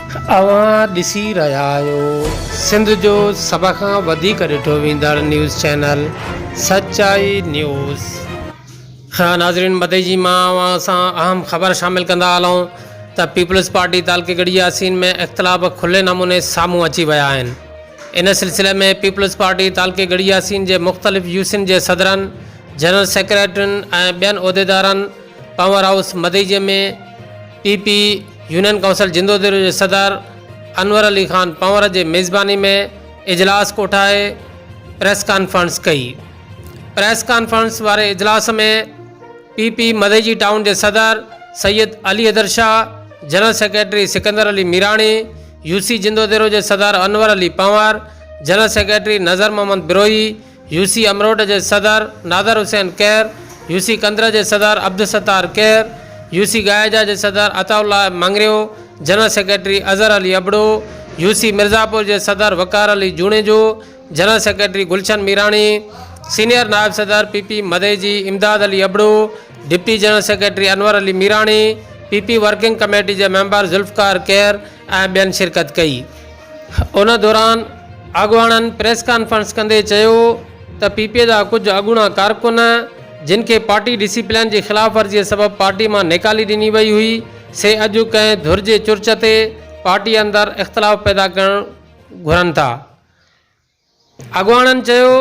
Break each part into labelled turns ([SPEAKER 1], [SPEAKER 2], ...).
[SPEAKER 1] اوهان ڏسي رهيا آهيو سنڌ جو سڀ کان وڌيڪ ڏٺو ويندڙ نيوز چينل سچائي نيوز. ناظرين مدئجي مان اوهان سان اهم خبر شامل ڪندا هلون ته پيپلز پارٽي تعلقي ڳڙهي ياسين ۾ اختلاف کلي نموني سامهون اچي ويا آهن ان سلسلي ۾ پيپلز پارٽي تعلقي ڳڙهي ياسين جي مختلف يوسين جي صدرن جنرل سيڪريٽرين ۽ ٻين عهديدارن power house Madeji ۾ P P union council Jindodero جي صدر انور علي خان پنور جي ميزباني ۾ اجلاس ڪوٺائي پريس ڪانفرنس ڪئي. پريس ڪانفرنس واري اجلاس ۾ پي پي مديجي ٽائون جي صدر Syed Ali Haider Shah, general secretary Sikandar Ali Mirani, U C Jindodero جي صدر Anwar Ali Panhwar, general secretary Nazar Muhammad Brohi, U C Amrot جي صدر نادر حسين کهر، يو سي ڪنڌر جي صدر عبدالستار کهر، يو سي گائيجا جي صدر Atta Ullah Mangrio, general secretary Azhar Ali Abro, U C Mirzapur جي صدر Waqar Ali Junejo, general secretary Gulshan Mirani, senior نائب صدر P P Madeji Imdad Ali Abro, deputy general secretary Anwar Ali Mirani, P P working committee جي member Zulfiqar کهر ۽ ٻين شرڪت ڪئي. ان دوران اڳواڻن پريس ڪانفرنس ڪندي چيو ته پي پي جا ڪجهه اڳوڻا ڪارڪن جن کي پارٽي ڊسيپلين جي خلاف ورزي سبب پارٽي مان نيڪالي ڏني وئي هئي سي اڄ ڪنهن ڌر جي چرچ تي پارٽي اندر اختلاف پيدا ڪرڻ گهرن ٿا. اڳواڻن چيو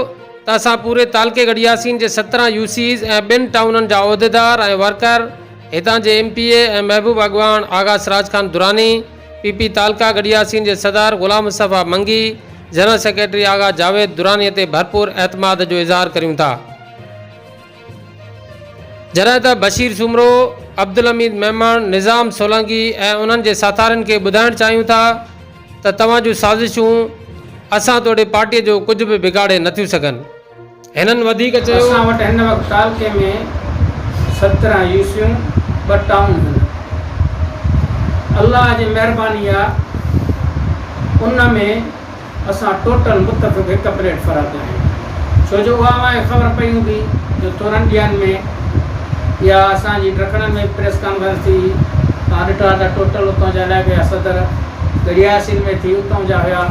[SPEAKER 1] ته اسان پوري تعلقي ڳڙهياسين جي 17 يو سيز ۽ ٻن ٽائونن جا عهديدار ۽ ورڪر هتان جي ايم پي اي ۽ محبوب اڳواڻ آغا سراج خان دراني، پي پي تعلقه ڳڙهياسين جي صدر غلام مصطفيٰ منگي، جنرل سيڪريٽري آغا جاويد دراني تي ڀرپور اعتماد جو اظهار ڪريون ٿا. جڏهن ته بشير سومرو، عبدالحميد ميمڻ، نظام سولنگي ۽ انهن جي ساٿارين کي ٻڌائڻ چاهيون ٿا ته توهان جون سازشون اسان توڙي پارٽيء جو ڪجهه به بگاڙي نٿيون سگهن. هنن وڌيڪ چيو.
[SPEAKER 2] اسان وٽ هن وقت تعلقي ۾ 17 يوسيون، ٻه ٽائون هن. الله جي مهرباني آ ان ۾. اسان ٽوٽل متفق هڪ پليٽ فارم تي آهيون ڇو جو اها اوهان کي خبر پئي هوندي جو ٿورن ڏينهن ۾ اها اسان جي ڊکڻن ۾ به پريس ڪانفرنس ٿي هئي توهان ڏٺو آهي ته ٽوٽل اتان جا علائقي جا صدر ڳڙهياسين ۾ ٿي اتان جا هيا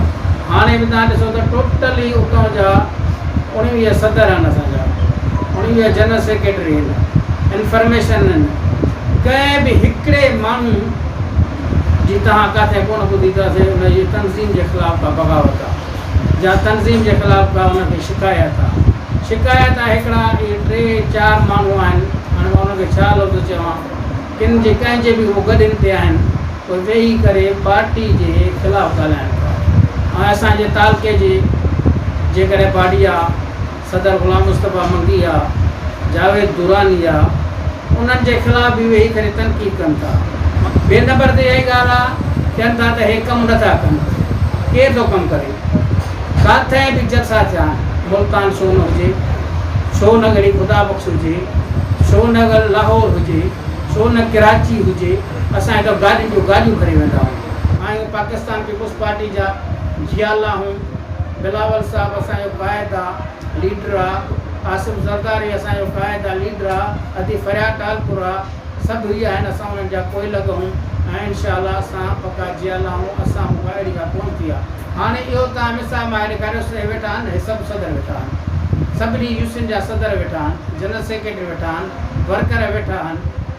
[SPEAKER 2] هاڻي به توهان ڏسو ته ٽوٽل ئي اتان جا 19 صدر آهن اسان جا 19 جنرل سيڪريٽري آهن انفرميشن آهن ڪنهن به هڪڙي ماڻهو جي توهان ڪاٿي ڪونه ٻڌي ته اسين ان جي تنظيم جي خلاف ڪا بغاوت آ يا تنظيم جي خلاف ڪا ان کي شڪايت آ. شڪايت آ هڪڙا اهي ٽي چار ماڻهو آهن هاڻي مان انهن کي ڇا لفظ چوان ڪن جي ڪنهن جي به هو گڏين تي آهن اهي ويهي ڪري پارٽي جي خلاف ڳالهائن ٿا ۽ اسان جي تعلقي جي جيڪڏهن باڊي آ صدر غلام مصطفيٰ منگي آ، جاويد دراني آ، انهن جي خلاف به ويهي ڪري تنقيد ڪن ٿا. ٻئي نمبر تي اها ڳالهه آ، چون ٿا ته هي ڪم نه ٿا ڪن. ڪير ٿو ڪم ڪري؟ ڪاٿي به جلسا ٿيا آهن، ملتان ڇو نه هجي، ڇو نه ڳڙهي خدا بخش هجي، ڇو نه لاهور هجي، ڇو نه ڪراچي هجي، اسان هتان گاڏين جون گاڏيون کڻي ويندا آهيون. آهيون پاڪستان پيپلز پارٽي جا جيالا آهيون. بلاول صاحب اسان جو قائد آ ليڊر آ آصف زرداري اسان جو قائد آ ليڊر آ ادي فرياد ٽالپر آ سڀ هي آهن اسان انهن جا پوئلڳ هون ۽ انشاء الله اسان پڪا جيالا هون اسان مون کان اهڙي ڪا ڪون ٿي آ هاڻي اهو تان مثال مان ڏيکاريو سي ويٺا آهن هي سڀ صدر ويٺا آهن سڀني يوسين جا صدر ويٺا آهن جنرل سيڪريٽري ويٺا آهن ورڪر ويٺا آهن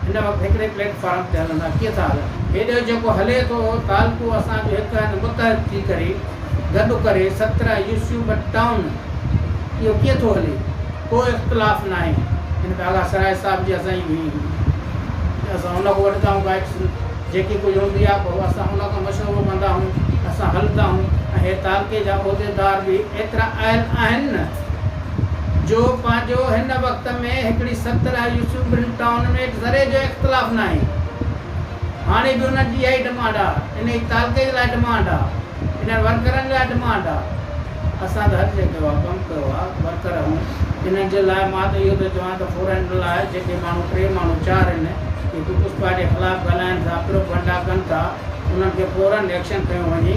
[SPEAKER 2] هن وقت هڪڙي پليٽ فارم تي هلندا ڪيئن ٿا هلن هيڏو جيڪو هلي ٿو تعلقو اسان جو هڪ هنڌ متحد ٿي ڪري گڏ ڪري 17 يوسيون ٻه ٽائون اهو ڪيئن ٿو هلي ڪو اختلاف ناهي ان ۾ آغا سراج صاحب جي اسان جي اسان ان کان وٺندا آهيون گائيڊس جيڪي ڪجهه هوندي آهي پوء اسان ان کان مشورو ڪندا آهيون اسان هلندا آهيون ۽ هي تعلقي جا عهديدار به ايترا اهل آهن نه جو پنهنجو هن وقت ۾ هڪڙي 17 يوسيون ٻن ٽائون ۾ ذري جو اختلاف ناهي هاڻي به انهن جي اها ئي ڊمانڊ آهي انهي تعلقي جي لاء ڊمانڊ آهي انهن ورڪرن لاء ڊمانڊ آ. اسان ته هر جڳهه ڪيو آ، ڪم ڪيو آ، ورڪر آهيون. انهن جي لاء مان ته اهو ٿو چوان ته فورن لاء جيڪي ماڻهو ٽي ماڻهو چار آهن اهي پيپلز پارٽي خلاف ڳالهائن ٿا، پروپگنڊا ڪن ٿا، انهن کي فورن ايڪشن کنيو وڃي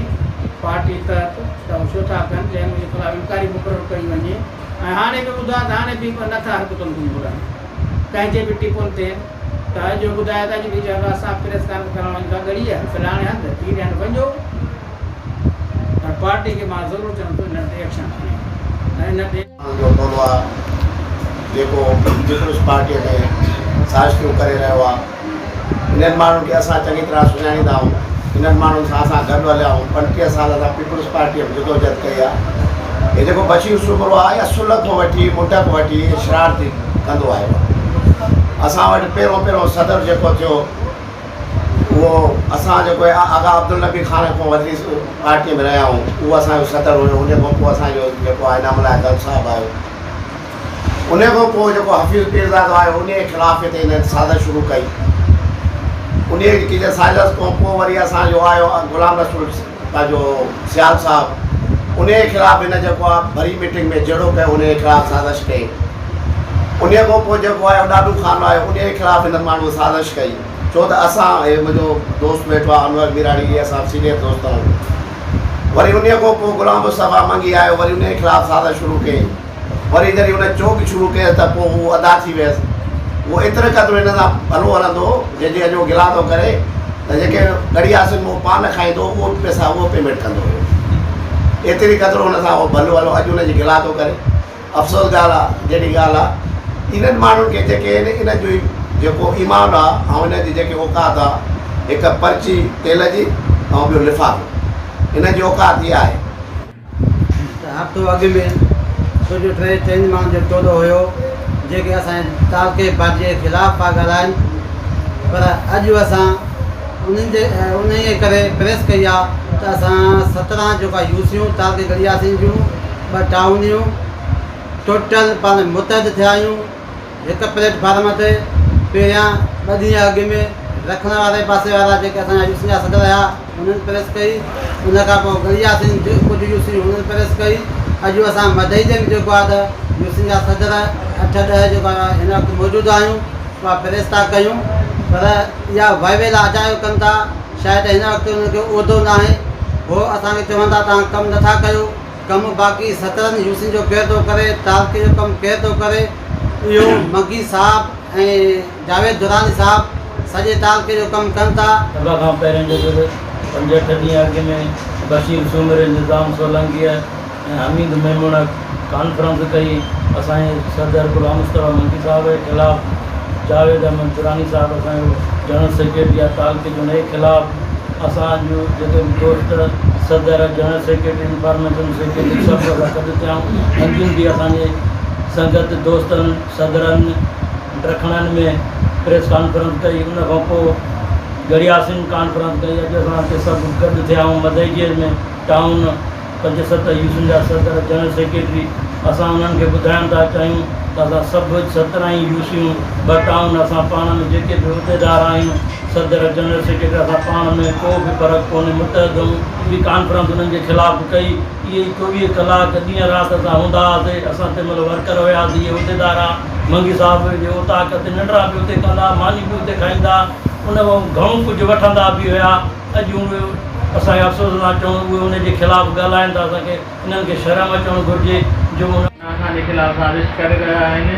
[SPEAKER 2] پارٽي تحت ته هو ڇو ٿا ڪن، جنهن منهنجي خلاف انڪوائري مقرر ڪئي وڃي ۽ هاڻي به ٻڌو آ ته هاڻي به نه ٿا حرڪتن کي مڙن ڪنهن جي به ٽيپن تي. ته اڄ ٻڌايو ته اڄ به چيو ته اسان پريس ڪانفرنس ڪرڻ وڃون ٿا ڳڙهيء فلاڻي هنڌ پير هنڌ وڃو پر پارٽي کي مان ضرور چوندس انهن تي ايڪشن کڻي ۽ انهن تي.
[SPEAKER 3] ماڻهن جو ٽولو آهي جيڪو پيپلز پارٽيء ۾ سازشون ڪري رهيو آهي. انهن ماڻهن کي اسان چڱي طرح سڃاڻيندا آهيون. انهن ماڻهن سان اسان گڏ هليا آهيون. 35 سال اسان پيپلز پارٽيء ۾ جدوجهد ڪئي آهي. هي جيڪو بشير سومرو آهي اها سلهه کان وٺي منڍ کان وٺي شرارتي ڪندو آيو آهي. اسان وٽ پهريون پهريون صدر جيڪو ٿيو اهو اسان جيڪو آغا عبدالنبي خان کان وٺي پارٽيء ۾ رهيا آهيون. اهو اسان جو صدر هيو. ان کان پوء اسان جو جيڪو آهي انعام الله گل صاحب آيو. ان کان پوء جيڪو حفيظ پيرزادو آيو انهيء جي خلاف هتي هنن سازش شروع ڪئي. انهيء جي سازش کان پوء وري اسان جو آيو غلام رسول پنهنجو سيال صاحب انهيء جي خلاف هن جيڪو آ ڀري ميٽنگ ۾ جهيڙو ڪيو انهيء جي خلاف سازش ڪئي. انهيء کان پوء جيڪو آيو ڏاڏو خان آيو انهيء جي خلاف هنن ماڻهن سازش ڪئي. ڇو ته اسان هي منهنجو دوست ويٺو آ انور ميراڻي اهي اسان سينيئر دوست آهيون. وري انهيء کان پوء غلام مصطفيٰ منگي آيو وري انهيء جي خلاف سازش شروع ڪيائين. وري جڏهن هن چوڪ شروع ڪيس ته پوء هو ادا ٿي ويس. هو ايتري قدر هن سان ڀلو هلندو هو، جنهن جي اڄ هو گلا ٿو ڪري ته جيڪي ڳڙهي آسن مان پان کائيندو هو، اهو به پئسا اهو پيمينٽ ڪندو هيو. ايتري قدر هن سان هو ڀلو هلو، اڄ هن جي گلا ٿو ڪري. افسوس ڳالهه آ، جهڙي ڳالهه آ، انهن ماڻهن کي جيڪي آهن، انهن جو جيڪو ايمان آ ۽ انهن جي جيڪي اوقات آ، هڪ پرچي تيل جي ۽ ٻيو لفافو. انهن جي اوقات اها آهي.
[SPEAKER 4] ته هفتو اڳ ۾ ڪجهه ٽي چئن ماڻهن جو ٽولو هيو جيڪي اسان جي تعلقي باڊي جي خلاف پيا ڳالهائن پر اڄ اسان انهن جي انهيء ڪري پريس ڪئي آ ته اسان 17 جيڪا يوسيون تعلقي گڙياسين جون ٻه ٽائونيون ٽوٽل پاڻ متحد ٿيا آهيون هڪ پليٽ فارم تي پهريان ٻه ڏينهن اڳ ۾ رکڻ واري پاسي وارا جيڪي اسان جا يوسين جا صدر هيا انهن پريس ڪئي ان کان پوء ڳڙهياسين جي ڪجهه يوسين انهن پريس ڪئي اڄ اسان مدئي جي به جيڪو آهي ته يوسين جا صدر اٺ ڏهه جيڪو آهي هن وقت موجود آهيون اها پريس ٿا ڪيون پر اها ويويلا اجايو ڪن ٿا شايد هن وقت انهن کي عهدو ناهي هو اسان کي چون ٿا توهان ڪم نٿا ڪيو ڪم باقي 17 يوسين جو ڪير ٿو ڪري، تعلقي جو ڪم ڪير ٿو ڪري، اهو منگي صاحب ۽ جاويد دراني صاحب سڄي تعلقي جو ڪم ڪن ٿا.
[SPEAKER 5] سڀ کان پهرين جيڪو پنج اٺ ڏينهن اڳ ۾ بشير سومري، نظام سولنگيء ۽ حميد ميمڻ ڪانفرنس ڪئي، اسان جي صدر غلام مصطفيٰ منگي صاحب جي خلاف، جاويد احمد دراني صاحب اسان جو جنرل سيڪريٽري آهي تعلقي جو ان جي خلاف، اسان جون جيڪي به دوست صدر، جنرل سيڪريٽري، انفارميشن سيڪريٽري سڀ اسان گڏ ٿيا آهيون. اڳيون به اسان جي سنگت دوستن صدرن ڊکڻن ۾ پريس ڪانفرنس ڪئي ان کان پوء ڳڙهياسين ڪانفرنس ڪئي اڄ اسان هتي سڀ گڏ ٿيا آهيون مدئجي ۾ ٽائون پنج ست يوسين جا صدر جنرل سيڪريٽري اسان انهن کي ٻڌائڻ ٿا چاهيون ته اسان سڀ 17 ئي يوسيون ٻه ٽائون اسان پاڻ ۾ جيڪي به عهديدار آهيون صدر جنرل سيڪريٽري اسان پاڻ ۾ ڪو به فرق ڪونهي متحد آهيون اهي ڪانفرنس انهن جي خلاف ڪئي اهي ئي 24 ڪلاڪ ڏينهن رات اسان هوندا هئاسي اسان تنهن مهل ورڪر هياسي اهي عهديدار ها منگي صاحب جي اوطاق تي ننڊرا به اتي ڪندا ماني به اتي کائيندا ان مان گهڻو ڪجهه وٺندا به هيا اڄ اهي اسان کي افسوس سان چوڻ اهي ان جي خلاف ڳالهائن ٿا اسان کي انهن کي شرم اچڻ گهرجي جو ان.
[SPEAKER 6] اسان جي خلاف سازش ڪري رهيا آهن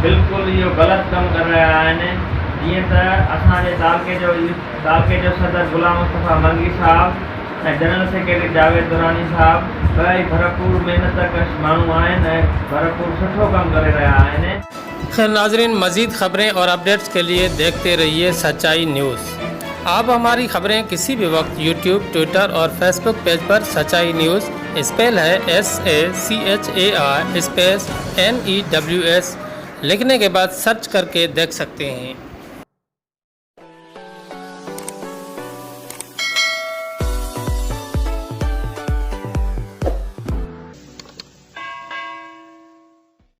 [SPEAKER 6] بلڪل اهو غلط ڪم ڪري رهيا آهن جيئن ته اسان جي تعلقي جو تعلقي جو صدر غلام مصطفيٰ منگي صاحب ۽ جنرل سيڪريٽري جاويد دراني صاحب ٻئي ڀرپور محنت ڪش ماڻهو آهن ۽ ڀرپور سٺو ڪم ڪري رهيا آهن.
[SPEAKER 1] خير ناظرين مزيد خبرين اور اپڊيٽس کے لئے ديکھتي رھيے سچائي نيوز آپ ھماري خبرين ڪسي بھي وقت يوٽيوب ٽوئٽر اور فيسبوڪ پيج پر سچائي نيوز اسپيل ھي S A C H A I space N E W S لکھني کے بعد سرچ ڪر ڪي ديکھ سکتي ھين.